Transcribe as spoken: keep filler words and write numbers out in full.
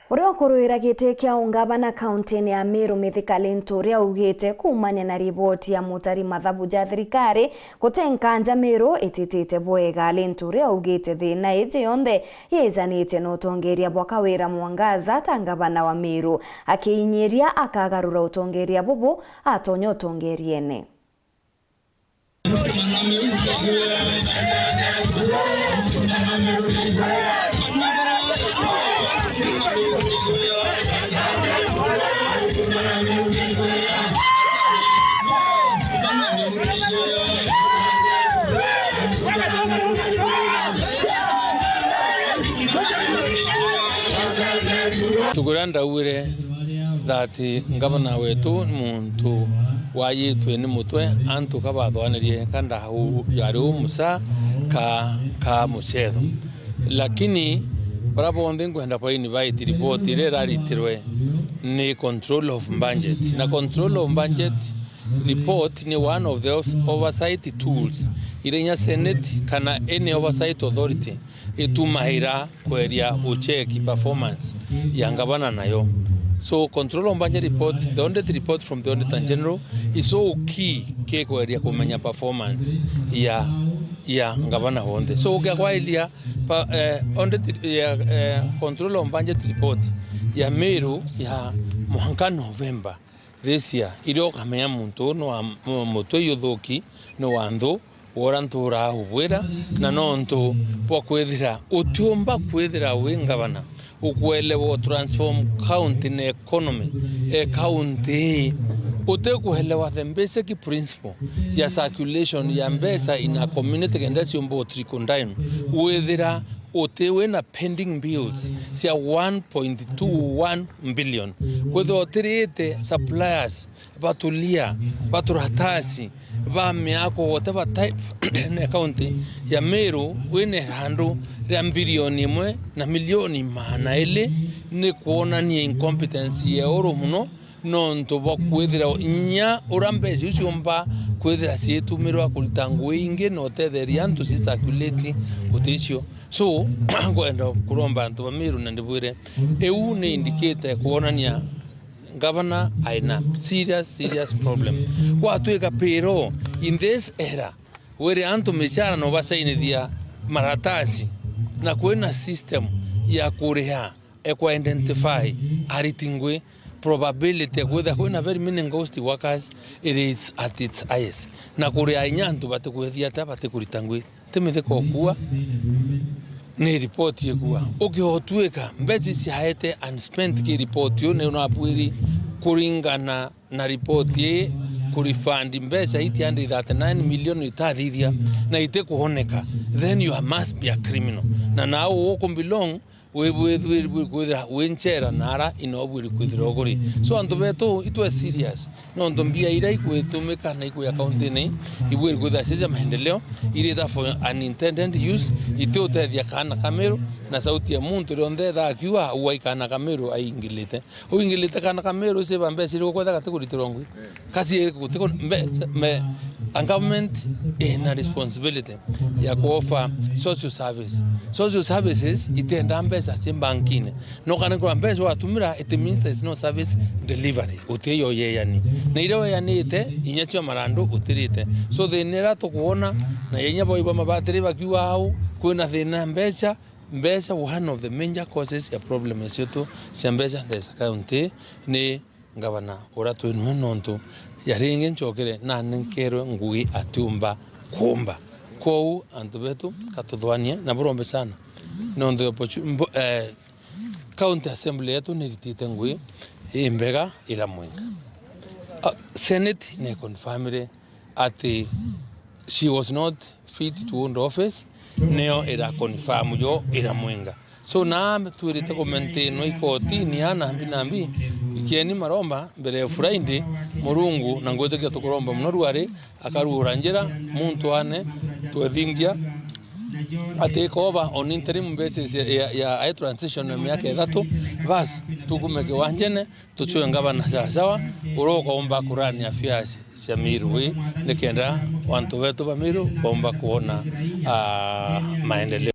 Uria ukuruira giti kia ungavana kaunti-ini ya Meru, Mithika Linturi, augite kuumania na riboti ya mutari mathabu ja thirikari, guti nkanja Meru ititite bwega. Linturi augite thina iji yonthe yijanite na utongeria bwa Kawira Mwangaza ta ngavana wa Meru. Akiinyiria akagarura utongeria bubu atonya utongeriene. Tukuria ndauire that ngavana wetu ni muntu wayitwe ni mutwe, antu ka bathwanirie ka ndau yari u musa ka, ka mucetho. Lakini baria bonthe nkwenda ba invite report iria iraritirwe ni control of budget. Na control of budget report ni one of the os-, oversight tools iria inya Senate kana any oversight authority itumaira kweria ucheki performance ya ngavana nayo. So control of budget report, the audit report from the Auditor General is so key ki kweria kumenya performance ya, ya ngavana wonthe. So ukia kwailia pa, eh, audit ya, eh, control of budget report ya Meru ya mwanka November this year, iria ukamenya muntu uu ni wa m-, mutwe yuthuki, ni wa nthu, wora nturaa ubwira, na nontu bwa kwithira utiumba kwithira wi ngavana, ukwelewa u transform county na economy e county ii, utikwelewa the basic principle ya circulation ya mbeca in a community kenda ciumba u trickle down, withira uti wina pending bills cia one point two one billion, kwithirwa utirite suppliers batulia, baturatasi, ba miako wote ba type ne county ya Meru wina irandu ria bilioni imwe na milioni maana ili, ni kwonania incompetence ya iguru muno, nontu bwa kwithira inya uria mbeca iu ciumba kwithira ciitumirwa kurita ngui ingi na utetheria antu ci circulate guticio. So, ngwenda kuromba antu ba Meru na ndibwire, iu ni indicate kwonania ngavana aina serious, serious problem. Gwatwika payroll in this era, wire antu micara na ubasainithia maratasi, na kwina system ya kuriha, e ku identify ariti ngui, probability ya kwithira kwina very many ghost workers, it is at its highest. Na kuriha inya antu batikwithia ata, batikurita ngui. Ti mithika ukua, ni ripoti ikua. Ukiotwika mbeca ici ciaete unspent ki ripoti uu, ni unabwiri kuringana na ripoti ii, kurefund mbeca eight hundred thirty-nine million itathithia na itikuoneka, then you must be a criminal. Na nau uku belong, wi-, wi-, wi-, wi-, kwithira wi nchera na ara inobwiri kwithira uguri. So antu betu, itwe serious, nontu mbia iria ikwitumika na ikwia kaunti-ini ibwiri kwithira cia maendeleo, irita for unintended use, itiutethia kaana ka Meru, na sauti ya muntu rionthe ethaa akiuga, "Uai kaana ka Meru aingilite." Uingilite kaana ka Meru, ciba mbeca iriku kwetha gatikuritirwa ngui? Kasi gutiko mbe-, me-, a government ina responsibility ya kuofa social service. Social services itiendaa mbeca ci bankine. No kana kwa mbeca watumira, it means there is no service delivery. Utiyo yeyani. Na iria weyanite, inya cio marandu utirite. So thina iria tukuona, na inya boi ba mabatiri bakiuga au, kwina thina mbeca, mbeca, one of the major causes ya problem cietu cia mbeca ndesa county ni ngavana uria twi nwe, nontu ya ringi ncokere nanenkerwe ngugi atiumba kuumba. Kwou antu betu, katuthwanie na burombe sana, nontu opportu-, mbo-, eh, county assembly yetu niritite ngugi imbega ira mwenga. Ah, Senate ni confirmire ati she was not fit to hold office, nio ira confirm yo ira mwenga. So, na twirite kumaintainwa ikotini ya nambi nambi, ikieni maromba mbere ya Friday, Murungu, na ngwitikia tukuromba muno ruari, akarugura njira, muntu ane, twethingia, atake over on interim basis ya, ya, ya high transition ya miaka ithatu, basi, tukume kiwanjene, tucue ngavana sawasawa, uria ukaumba kurani affairs cia Meru ii, nikenda antu betu ba Meru baumba kuona, ah, maendeleo.